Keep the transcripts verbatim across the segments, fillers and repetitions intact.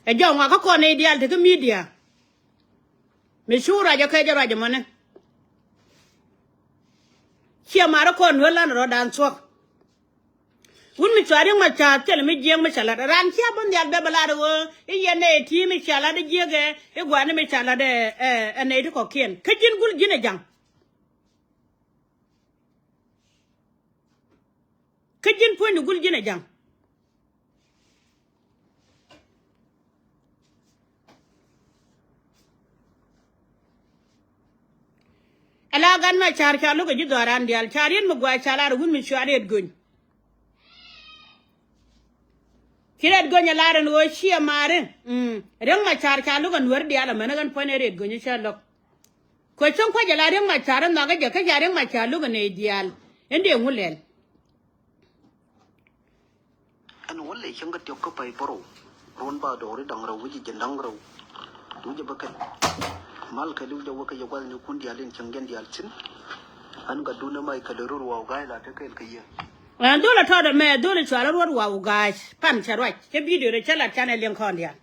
Ɛ jɔw ŋa kä kɔn nɛy diaal te kä media. Mi cu ruac ɛ kɛ jɛ ruac ɛmɔnɛ. Ciɛ marä kɔn nuɛ lan rɔ̱dan thuɔ̱k. Wut mi cua riŋ ma ca̱a̱th thilɛ mi jiäk mi ca la̱t. Raan cia bä nhial bɛ bɛ lar ɣöö i̱ yɛn nɛy ti mi ca la̱t i̱ jiäkɛ i̱ gua̱a̱ni mi ca la̱t ɛ, ɛ, ɛ nɛy ti kɔ̱kiɛn. Kä ji̱n gul ji̱n ɛ ja̱ŋ. Kä ji̱n puɔ̱nydu gul ji̱n ɛ ja̱ŋ. Ala gan ma ca̱r ca lo̱k ɛ ji̱ dhɔran diaal ca riet mi gua̱a̱c ca lar ɛ wut mi cua riet göny. Ci rɛt göny ɛ lar ɛn ɣöö ciɛ maari. Mm. Riäŋ ma ca̱r ca lo̱k ɛ nuäär diaal ɛmɛn ɛ ɣän puɔ̱ny ɛ riet göny cä lo̱k. Kuɛ cäŋ kua̱c ɛ la riäŋ ma ca̱r ɛ nhɔakä jɛ kä ca riäŋ ma ca̱r lo̱k ɛ nɛy diaal. Ɛn dee ŋu lɛl. Ɛn wä lɛ cäŋ kä tiɔk kä pay bärɔw. Ruɔ̱n ba dɔɔri da̱ŋ rɛw wi̱ci jiɛn da̱ŋ rɛw. Wi̱ci bä kɛn. Mal kɛ li̱w jɛ wä kä yɛ gua̱thnikun diaal in cäŋ jɛn diaal thi̱n. Ɛn gat dun ɛmɛ kɛ lɛ rur waw ga̱a̱c la te kɛɛl kɛ yɛ. Ɛn dhol ɛ tɔɔdɛ mɛ dhol ɛ cual ɛ ruɔ̱t waw ga̱a̱c pan cɛ ruac cɛ bidio rɛ cɛ lat canɛ liɛŋ kɔn diaal.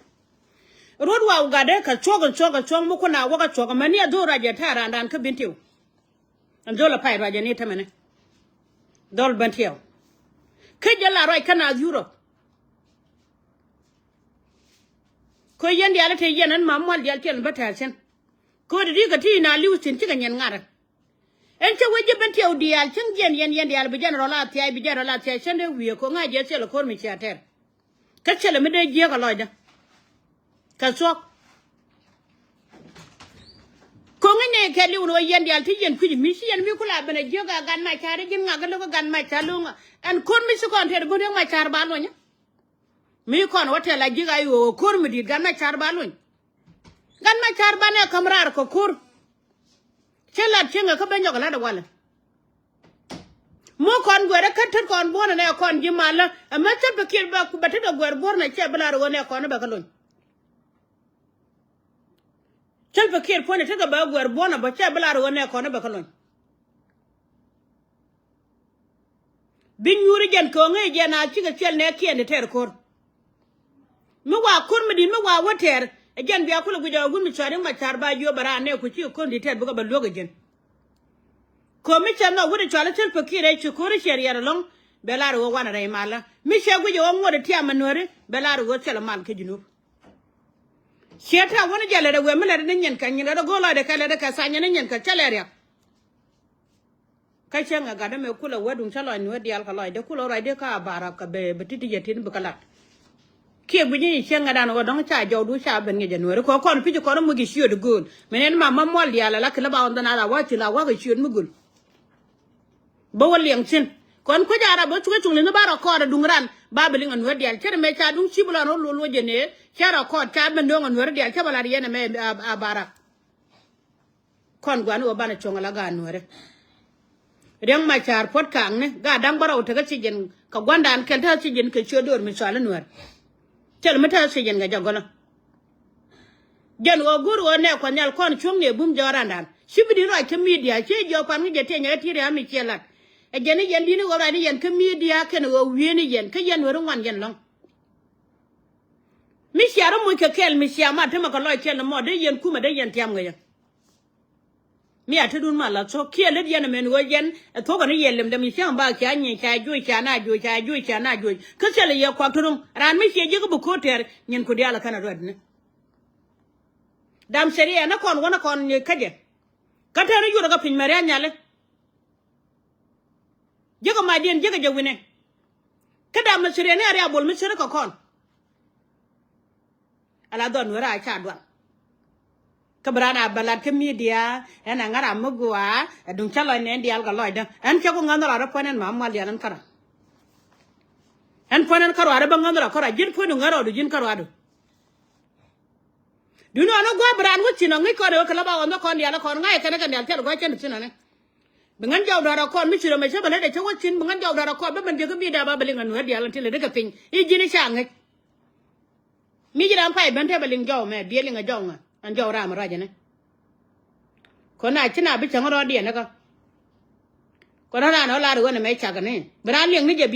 Ruɔ̱t waw gatdɛ kɛ cuɔ̱k kɛ cuɔ̱k kɛ cuɔ̱k mi kun a wä kɛ cuɔ̱k ɛmɛ ni ɛ dhol ruac ɛ ta̱a̱ raandan kä bin tiw. Ɛn dhol ɛ pay ruac ɛ ni tämɛnɛ. Dhol ben tiɛw. Kä jɛ la ruac kä naath Yurop. Kä yɛn diaal te yɛn ɛn mam mual diaal tiɛl bä tɛɛr cin. Kä di di kɛ ti na liw cin cikɛ nyɛn ŋa̱rä. Ɛn cä wec ji̱ ben tiɛw diaal cin jiɛn yɛn yɛn diaal bi jɛn rɔl a thiac bi jɛn rɔl a thiac cin dee wiee ko̱ ŋa̱c jɛ thilɛ ko̱r mi cia tɛr. Kä thilɛ mi dee jiääk a lɔcdä. Kɛ thuɔ̱k. Ko̱ŋi nɛ kɛ liw ni wä yɛn diaal ti yɛn kui̱c mi ci yɛn mi kula ben a jiääk a gan ma ca̱r i̱ ji̱n ŋak kä lo̱k kä gan ma ca̱r lo̱ŋ. Ɛn ko̱r mi ci kɔn tɛr ben riäŋ ma ca̱r ba luɔ̱nyä. Mi kɔn wä tɛl a ji̱k a i̱ ɣöö ko̱r mi di̱i̱t gan ma ca̱r ba luny. Gan ma ca̱r ba nɛ käm raar kɛ ko̱r. Cä lat cieŋɛ kä ben nyɔk lat ɛ walɛ. Mi kɔn guɛrɛ kä tet kɔn buɔ̱nɛ nɛ kɔn ji̱ malä ɛmɛ cä bi kiɛt bɛ tet kɛ guɛr buɔ̱nɛ cɛ bi lar ɣöö nɛ kɔn bɛ kä luny. Cä bi kiɛt puɔ̱nɛ tet kɛ bɛ guɛr buɔ̱nɛ bä cɛ bi lar ɣöö nɛ kɔn bɛ kä luny. Bi nyuuri jɛn kɛ ɣöö ŋäc jɛn a cikɛ thil nɛ kiɛn ti tɛɛr ko̱r. Mi wa ko̱r mi di̱t mi wa wä tɛɛr ɛ jɛn bia kulɛ guic ɛ wut mi cɔal riŋ ma ca̱r ba jiöp ɛ raan nɛ ku cikɛ ko̱r di̱t tɛɛr bikɛ bɛ luäk ɛ jɛn. Kɛ ɣöö mi cɛ nhɔk wut ɛ cɔal ɛ thil pekir ɛ ci ko̱r ɛ ciɛ riɛt ɛlɔ̱ŋ bɛ lar ɛ ɣöö wanɛ rɛy malä. Mi cɛ guic ɛ ɣöö ŋuɔ̱t ɛ tiam ɛ nuääri bɛ lar ɛ ɣöö thilɛ mal kä Junub. Ciɛ tɛ̈ wä ni jɛ lät ɛ wëë mi lät ni nyin kɛ nyin lät ɛ go̱o̱r lɔcdɛ kɛ lät ɛ kɛ thany ni nyin kɛ cä lɛ riak. Kä cäŋ ɛ gat ɛmɛ kulɛ wä duŋ cä lɔc nueer diaal kɛ lɔcdɛ kulɛ ruacdɛ kä a barak kɛ bɛ bɛ ti̱ti̱ yɛ tin bikɛ lat. Kiɛ guic ni cäŋ ɛ dan ɣöö dɔ̱ŋ ca jɔwdu ca ben ŋic ɛ nueeri kɛ kɔn pi̱ci kɔn muc i̱ ciöt i̱ gööl. Min ɛn ma ma muɔl diaal ala kilɛ ba ɣɔn dhän ala wa̱a̱ thil a wa̱a̱ kɛ ciöt mi göl. Bä wä liɛŋ thi̱n kɔn kuec a rap bä cuk cuŋ li̱n ni ba rɔ kɔɔt a duŋ ran ba bi liŋ a nueer diaal cä ri mɛ ca duŋ ci bi lɔn rɔ luɔl wä jɛ nëë cä rɔ kɔɔt ca ben döŋ a nueer diaal cä bä lat yɛn ɛmɛ a barak. Kɔn gua̱n ɣöö banɛ cuɔ̱ŋ ala gaat nuääri. Riäŋ ma ca̱a̱r puɔ̱t ka̱a̱ŋni gaat da̱ŋ bärɔw tekä thiec jɛn kɛ gua̱ndan kɛl tekä thiec jɛn kɛ ciöt döör mi cɔal i̱ nuäär. Thil mi tekä thiec jɛn kɛ jɛ gɔlä. Jɛn ɣöö go̱r ɣöö nɛɛkɔ nhial kɔn cuɔ̱ŋni ɛ bum jɔɔrandan ci bi di̱t ruac kä midia ci jiɔk pan ŋi̱ jɛ tiɛny ɛ ti̱i̱t ɛ mi ciɛ lat. Ɛ jɛn i̱ yɛn di̱t ni ɣöö ruac ni yɛn kä midia kɛn ɣöö wiee ni yɛn kä yɛn nuääri ŋuan yɛn lɔ̱ŋ. Mi cia rɔ moc kɛ kɛɛl mi cia mat temɛ kɛ lɔc kɛɛl ni mɔ dee yɛn kumɛ dee yɛn tiam ŋäcä. Mi a te dun ma la thok kiɛ lät yɛn ɛmɛn ɣöö yɛn ɛ thok ɛn i̱ yɛ lem lem i̱ cäŋ ba cia nyic ca juɔc ca na juɔc ca juɔc ca na juɔc kä thilɛ yɛ kuak te ro̱ŋ raan mi ciɛ jiäk i̱ bi ko̱o̱t tɛɛr nyin ku diaal ɛ kɛn ɛ ruɛtni. Dam theriɛ ɛn ɛ kɔn wän ɛ kɔn nyic kä jɛ kä tɛɛr i̱ yurɛ kɛ piny mɛ ria̱ nyali. Jiäkä macdiɛn jiäkä jɛ wi̱nɛ. Kä dam mɛ theriɛ ni a ria̱ bol mi theri kɛ kɔn. Ala dhɔn wee raa ca dual. Kä bi raan a bä lat kä midia ɛn a ŋa̱r a mi gua̱a̱ ɛ duŋ cä lɔc nɛn diaal kɛ lɔcdä ɛn cä ku ŋänh rɔɔdä puɔ̱n ɛn ma mual diaal ɛn kärɔa. Ɛn puɔ̱n ɛn kärɔa rɛ bä ŋänh rɔɔdä kärɔa ji̱n puɔ̱nydu ŋänh rɔɔdu ji̱n kärɔadu. Duundɛ ɣɔn ɛ gua̱a̱ bi raan wä thi̱n ɔ ŋi̱c kɔn ɛ wä kɛ lä ba ɣɔn bä kɔn diaal ɛ kɔn ŋa̱c ɛ kɛn ɛ kɛn diaal thil ɛ gua̱a̱ cɛn thi̱n ɔni. Bi ŋän jɔw dɔ̱r ɛ kɔn mi ci röm ɛ cä bä lät ɛ cä wä thi̱n bi ŋän jɔw dɔ̱r ɛ kɔn bä ben diɛk kä bi dap a bä liŋ ɛ nueer diaal ɛn ti lät ɛ kɛ piny i̱ ji̱n i̱ ca ŋäc. Mi ji̱ ram pay ben te bä liŋ jɔw mɛ biɛ liŋ ɛ jɔw ŋä ɛn jɔw ram ɛ ruac ɛnɛ. Kɔn a ci na bi cäŋ rɔɔdiɛn ɛ kä. Kɔn raan ɔ lar ɣän ɛmɛ cak ɛnɛ bi raan liɛŋ ni jɛ biɛ.